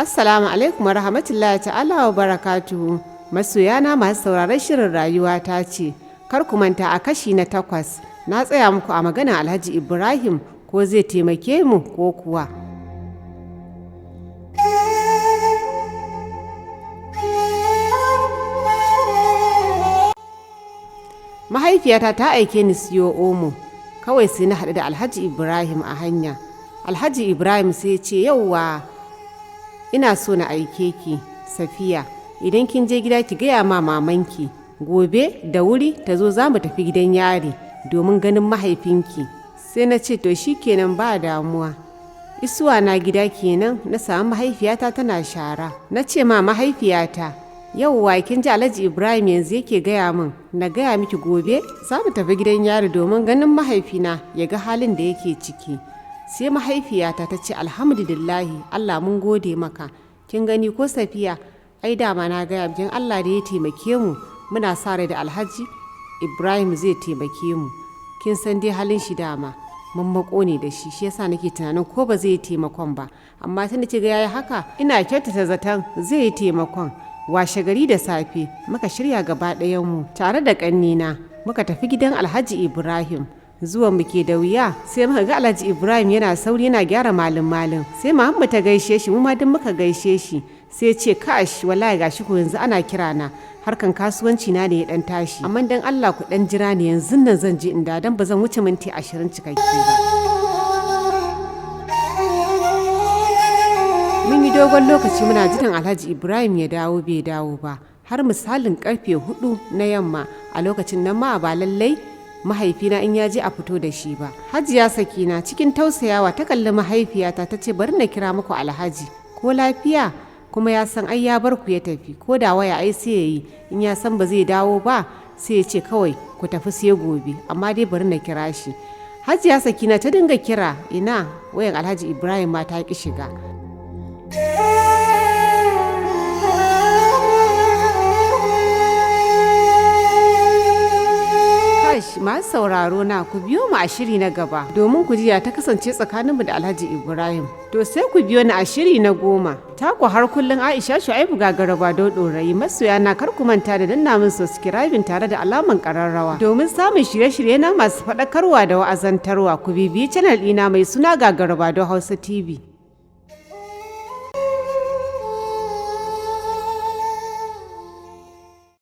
Assalamu alaikum rahmatullahi ta'ala wa barakatuhu. Masoyana masu sauraron shirin rayuwa ta ce, kar ku manta a kashi na 8 na tsaya muku a magana Alhaji Ibrahim ko zai taimake mu ko kuwa. Mahaifiyata ta aike ni siyo omo, kawai sai na haɗu da Alhaji Ibrahim a hanya. Alhaji Ibrahim sai ce yauwa ina so na aike ki Safiya, idan kin je gida ki gaya ma mamanki gobe da wuri ta zo za mu tafi gidan yari domin ganin mahaifinki. Sai na ce to shikenan ba damuwa. Isuwa na gida kenan na samu mahaifiyata tana shara. Na ce ma mahaifiyata yauwa kin ji Alhaji Ibrahim yanzu yake gaya min na gaya miki gobe za mu tafi gidan yari domin ganin mahaifina ya ga halin da yake ciki. Sai mahaifiyata ta ce alhamdulillahi Allah mun gode maka, kin gani ko Safiya, ai dama na gaya bikin Allah da ya taimake mu muna sa rai da Alhaji Ibrahim zai taimake mu, kin san dai halin shi dama mammako ne da shi, shi yasa nake tunanin ko ba zai yi taimakon ba, amma tunda kiga yayi haka ina kyautata zaton zai yi taimakon. Washe gari da safe muka shirya gaba ɗayan mu tare da ƙannena muka tafi gidan Alhaji Ibrahim. Zuwan mu ke da wuya sai muka ga Alhaji Ibrahim yana sauri yana gyara malin malin. Sai Muhammad ta gaishe shi, mu ma duk muka gaishe shi. Sai ce kash wallahi gashi ko yanzu ana kira na harkan kasuwanci na ne ya dan tashi, amma dan Allah ku dan jira ni yanzu nan zan je inda dan ba zan wuce minti 20 cikakke ba. Mun yi dogon lokaci muna jiran Alhaji Ibrahim ya dawo bai dawo ba har misalin karfe 4 na yamma. A lokacin nan ma ba lallai mahaifina in ya je a fito da shi ba. Hajiya Sakina cikin tausayawa ta kalli mahaifiyata ta ce bari na kira muku Alhaji ko lafiya, kuma ya san ai ya bar ku ya tafi, ko da waya ai sai ya yi, in ya san ba zai dawo ba sai ya ce kawai ku tafi sai gobe, amma dai bari na kira shi. Hajiya Sakina ta dinga kira, ina wayan Alhaji Ibrahim ma ta ki shiga. Kash masu sauraro na ku biyo mu a shiri na gaba domin ku jiya ta kasance tsakaninmu da Alhaji Ibrahim. To sai ku biyo ni a shiri na 10. Taku har kullum Aisha Shu'aibu Gagaraba don ɗorayi. Masoya na kar ku manta da danna min subscribing tare da alaman ƙararrawa domin samun shirye-shirye na masu faɗakarwa da wa'azantarwa. Ku bibiyi channel ɗina mai suna Gagaraba don Hausa TV.